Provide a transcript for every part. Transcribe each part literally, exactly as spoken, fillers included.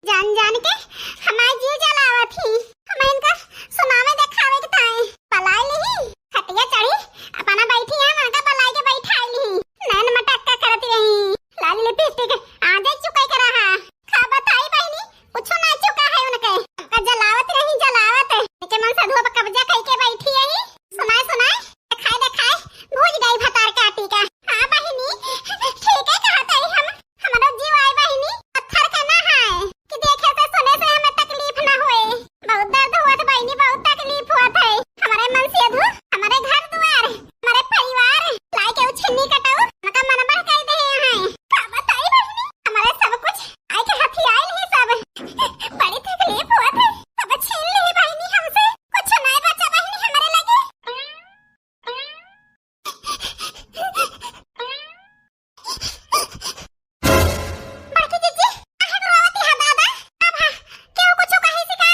जान जान के हमार जीव जलावत ही। हम इनका सुनावे देखावे के ताई बलाई लिही, खटिया चढ़ी, अपना बैठी है, हम इनका बलाई के बैठाई लिही। नैन मटक्का करत रही, लाली लिपस्टिक आ जाए चुकाई करा है। का बताई बहिनी, कुछ ना चुका है उनके, हमका जलावत रही, जलावत। इनके मन से धूप कब्जा कई के बैठी है। सुनाए, सुनाए, देखाए, देखाए, भूज गई भतार काटी का। हाँ बहिनी, ठीक है कहत है हम, हमरो जीव आए बहिनी, पत्थर का ना है कि देखे से सुने से हमें तकलीफ ना होए। बहुत दर्द हुआ था बहिनी, बहुत तकलीफ हुआ था। हमारे मन से धू, हमारे घर द्वार, हमारे परिवार, लाई के उछिन्नी कटाऊ, उनका मन बढ़ कर दे हैं। का बताई बहिनी, हमारे सब कुछ आई के हथियाइल ही सब। बड़ी तकलीफ हुआ था, सब छीन ली बहिनी हमसे, कुछ नहीं बचा बहिनी हमारे लगे। बड़की जीजी, काहे रोवत है दादा? अब हाँ, केहू कुछ कही सी का?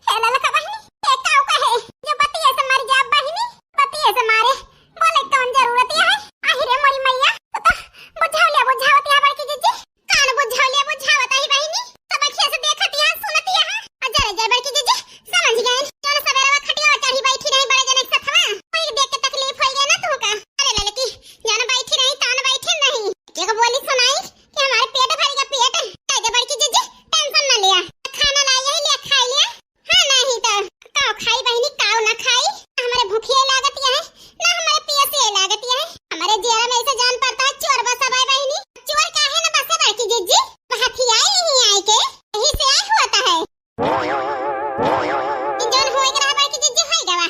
हे ललका बहिनी, ये काऊ कहे? जो बतिये से मर जा बहिनी, बतिये से मारे। बोले कौन जरूरत है? आही रे मोरी मैया, तू तो बुझौलिया बुझावत है बड़की जीजी। कान बुझौलिया बुझावत है बहिनी, सब अखिया से देखत है, सुनत है। आ जा रे जा बड़की जीजी, समझ गए। चल सबेरवा खटिया चढ़ी बैठी रही बड़े जने के सथवा, वही देख के तकलीफ हो गया ना तुमका। अरे ललकी, जान बैठी रही, तान बैठी नहीं। एक बोली सुनाई कि हमारे पेट भर गया पेट। कह दे बड़की जीजी, टेंशन ना लिया, खाना लाई यही लिया, खाई लिया। हाँ, नहीं तो काव खाई बहिनी, काव ना खाई। हमारे भूखिए लागत है, ना हमारे पियसिए लागत है। हमारे जियरा में ऐसे जान पड़ता है, चोर बसा बाय बहिनी। चोर काहे ना बसे बड़की जीजी? हथियाए नहीं आए के, यही से आए हुआ था है। ई जौन होए के रहा बड़की जीजी, होए गवा।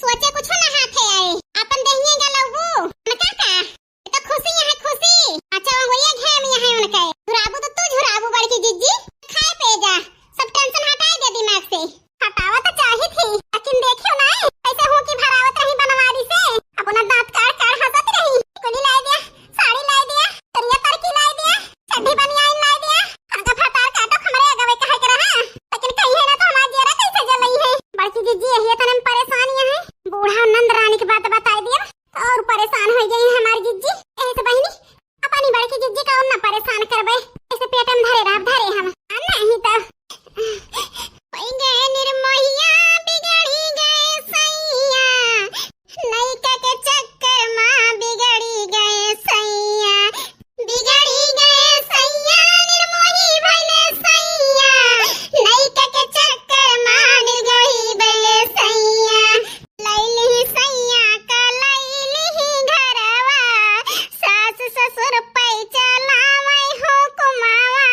सोचे कुछ ना हाथे आए, अपन देहिए गलऊ। उनका का? ये तो खुशी है, खुशी। अच्छा, वो ये घेम यहाँ उनके। झुराबू तो तू झुराबू बड़की जीजी। खाए पे जा, सब टेंशन हटाए दे दिमाग से। हटावा तो चाही थी, लेकिन देखियो ना, ऐसे हो कि भरावत रही बनवारी से, अपना दांत काढ़ काढ़ हंसत रही। कुली लाई दिया, साड़ी लाई दिया, करिया तरकी लाई दिया, चड्ढी बनियान लाई दिया। हमका भतार काटो, हमरे अगवे कहे के रहा, लेकिन कही है ना तो हमार जियरा कैसे जलई है। बड़की जीजी यही तनन परेशान है, बूढ़ा नंद रानी की बात बताई दिया और परेशान हो गई है हमारी जीजी। ऐसे बहिनी, अपनी बड़की जीजी का और ना परेशान करबे, ऐसे पेट में धरे रह, धरे हम। आ, नहीं तो। होई गए निर्मोहिया, बिगड़ी गए सैया, लइका के चक्कर मा बिगड़ी गए सैया, बिगड़ी गए सैया, निर्मोही भइले सैया, लइका के चक्कर मा निर्मोही भइले सैया। लैली सैया का लैली घरवा, सास ससुर पै चलावै हुकुमावा।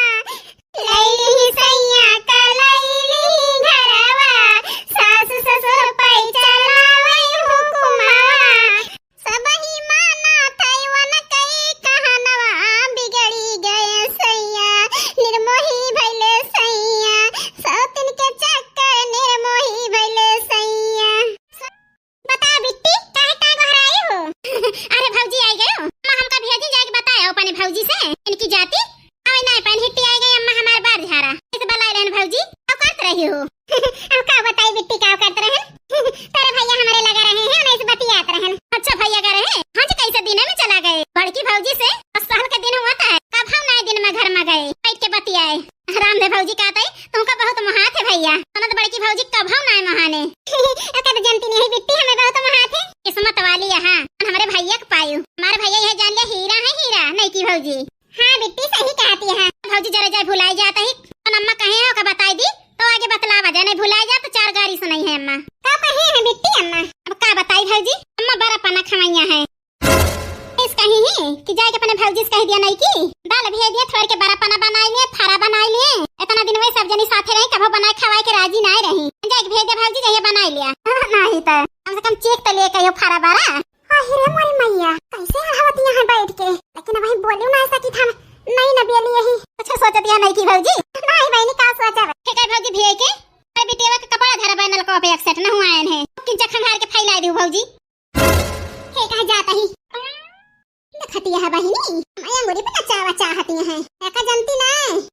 लैली सैया का लैली घरवा, सास ससुर पै चलावै हुकुमावा। सबही माना थै वन कै कहनवा, बिगड़ी गए सैया, निर्मोही भैले सैया, सौतिन के चक्कर निर्मोही भैले सैया। बता बिट्टी, काहे टांग ओहराए हो? अरे भौजी आई गयो, अम्मा हमका भेजी जाके बताए अपने भौजी से, इनकी जाति। अबे नाय पहन हिट्टी आई गई अम्मा हमार बार झारा। इस बलाई रहन भौजी, का करत रही हो? अब का बताई बिट्टी, का करत रहन? तेरे भैया हमारे लगा रहे हैं, उन्हें से बतियात रहन। अच्छा भैया का रहे? हाँ जी, कैसे दिन में चला गए? बड़की भौजी से दस साल का दिन हुआ था, कब हम नाय दिन में घर में गए, बैठ के बतियाए। राम दे भौजी कहत है, तुमका बहुत मोहात है भैया। ननद बड़की भौजी कभौ नाय मोहाने। ओकर जनती नहीं बिट्टी, हमें बहुत मोहात है। किस्मत वाली है, हाँ, हमरे भैया के पायु। हमारे भैया यह जान लिया हीरा है, हीरा, नहीं की भौजी। हाँ बिट्टी, सही कहती है। भौजी जरा जाए भुलाई जात है, तो अम्मा कहे हो का बताई दी, तो आगे बतलावा जाए, नहीं भुलाई जा तो चार गारी सुनाई है अम्मा। का कहे है बिट्टी अम्मा? अब का बताई भौजी, अम्मा बड़ा पना खवैया है। इस कही ही कि जाए के अपने भौजी से कह दिया नहीं कि दाल भेज दिया, थोड़ के बड़ा पना बनाई लिए, फरा बनाई लिए। इतना दिन वही सब जनी साथे रही, कभो बनाए खवाए के राजी नाय रही। जाए के भेज दिया भौजी, जहिया बनाई लिया। नहीं तो कम से कम चीख तो लेके आयो फरा बारा। आही रे मोरी मैया, कैसे हड़वतिया है बैठ के, लेकिन अब वही बोलियो ना सकी था, नहीं न बेली यही। कुछ सोचतिया नहीं की भौजी? नहीं बहनी, का सोचब? ठीक है भौजी, भिए के अरे बिटिया के कपड़ा धरा बैनल को पे एक सेट न हुआ है, किंचा खंगार के फैला दियो भौजी। हे कहा जाता ही। देखतिया है बहिनी, मैं अंगूरी पे नचावा चाहती हैं। एका जनती ना,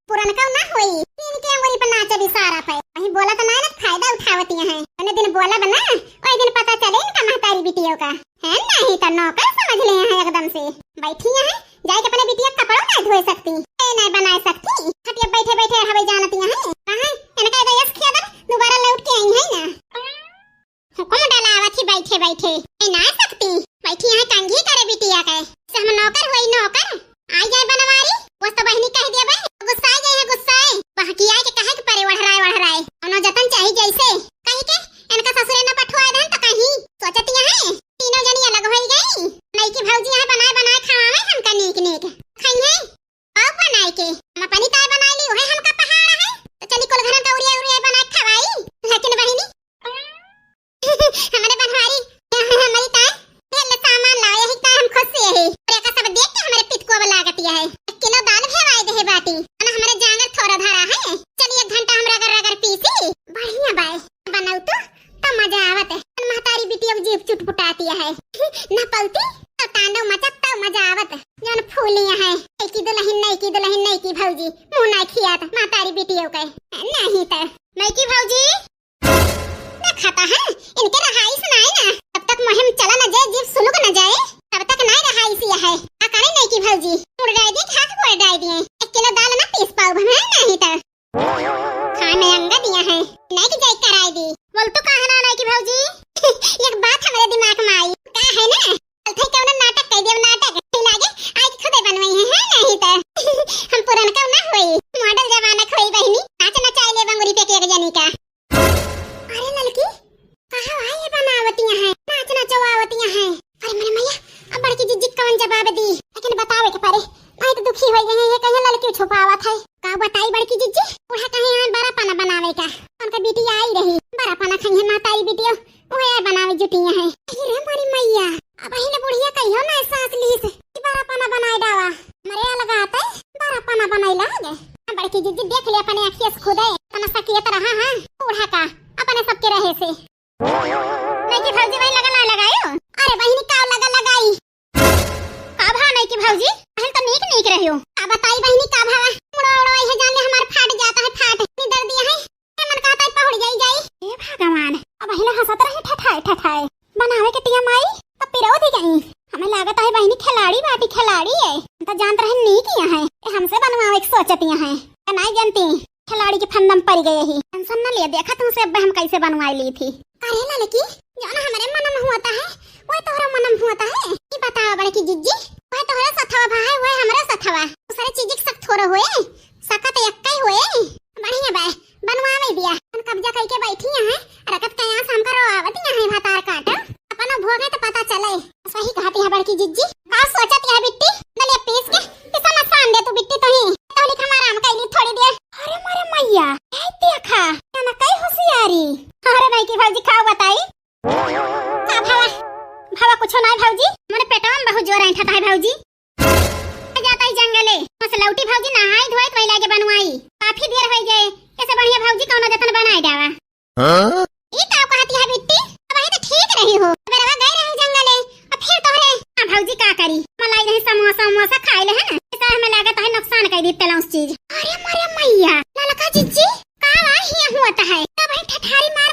पुरनका ना होई। इनके अंगूरी पे नाचे भी सारा पे। वही बोला तो ना, ना फायदा उठावती हैं। उन्हें दिन बोला बना, वही दिन पता चले इनका महतारी बिटियों का। हैं? नहीं तो। नइकी भौजी, ना खाता है, इनके रहाइश ना है ना। जब तक मुहिम चला न जाए, जीव सुलुक न जाए, तब तक नहीं रहाइश यह है। का करे नइकी भौजी, मुड़ डाई दिए, खाक मुड़ डाई दिए। एक किलो दाल ना पीस पाउब हम, नहीं तो। खाए में अंगा दिया है, नइकी जाई कराई दी। बोल तू काहे ना नइकी भौजी? एक बात हमरे दिमाग में आई, का है ना, चलते कौनो नाटक कह देव, नाटक। फिर लागे आई के खुदे बनवाई है, है नहीं तो। हम पुरनका ना होई, मॉडल जमाना के होई बहिनी, नाच नचाई ले बंगुरी पे के एक जनी का। अरे ललकी, कहाँ भाई ये बनावतिया है, नाच नचवावतिया है। अरे मेरे मैया, अब बड़की जिज्जी कौन जवाब दी, लेकिन बतावे के पड़े, नहीं तो दुखी हो गए हैं, ये कहीं ललकी छुपावत है। का बताई बड़की जिज्जी, बूढ़ा कहीं यहाँ बड़ा पाना बनावे का, उनका बिटिया आई रही, बड़ा पाना खाई है मातारी बिटिया, वो यार बनावे जुटिया है। अरे रे मोरी मैया, अब ही ने बुढ़िया कहियो ना सास लीस, कि बड़ा पाना बनाए डावा, मरे अलगा आते, बड़ा पाना बनाए लागे। बड़की जिज्जी देख ले अपने आँखिया से खुदे, तना सकियत रहा है, बूढ़ा का, अपने सबके रहे से। नइकी भौजी, वही लगा ना लगायो? अरे बहिनी, का लगा लगाई? का भा नइकी भौजी? पहले तो नीक नीक रहियो। का बताई बहिनी, का भा? मुड़वा उड़वा यह जान ले, हमार फाट जाता है, फाट। इतनी दर्द दिया है, मन कहता है पहुड़ जाई जाई। हे भगवान, अब पहले हंसत रहे ठठाए ठठाए। बनावे के तिया माई, तब पिरो दी गई। हमें लागत है बहिनी खिलाड़ी बाटी, खिलाड़ी है। हम तो जानत रहे नीक यहाँ है, ये हमसे बनवावे के सोचत यहाँ है। तो नहीं जानती। खिलाड़ी के फंदम पड़ गए ही। टेंशन न ले, देखा तुमसे अब हम कैसे बनवाई ली थी। अरे ललकी, जौन हमरे मनम हुआ है, वह तोहरा मनम हुआ है। ये बताओ बड़की जिज्जी, वह तोहरा सथवा भा है, वह हमरा सथवा। दूसरे चीज के शक थोड़ा होए, सकत एक्कै होए। बढ़िया बा, बनवावे दिया। हम कब्जा करके बैठी हैं, रकत कयास हमका रोआवत यहाँ है भतार काट। अपना भोगे तो पता चले। सही कहती है बड़की जिज्जी। का सोचत है बिट्टी? दलिया पीस के पिसा न सान दे तू बिट्टी, तो ही तो लिख हम आराम कैली थोड़ी देर। अरे मोरे मैया, ए देखा, ना कई होशियारी। अरे नइकी भौजी, खाओ बताई। का भवा? भवा कुछो नहीं भौजी, मोरे पेटवा में बहुत जोर ऐंठत है भौजी। जाता ही जंगले, बस लौटी भौजी नहाई धोई तो वही लागे बनवाई। काफी देर हो गए, कैसे बढ़िया भौजी कौनो जतन बनाए डावा। हाँ? ई का कहती है बिट्टी? अब ही तो ठीक रही हो। बेरवा गए रहे जंगले, अब फिर तोहरे। हाँ भौजी का करी? मलाई रही समोसा उमोसा खाए ले है ना। ऐसा हमें लागत है नुकसान कर दी तलाउस चीज। अरे मरे मैया, ललका जिज्जी, का बा हिया हुआ तो है? तब ही ठठारी मार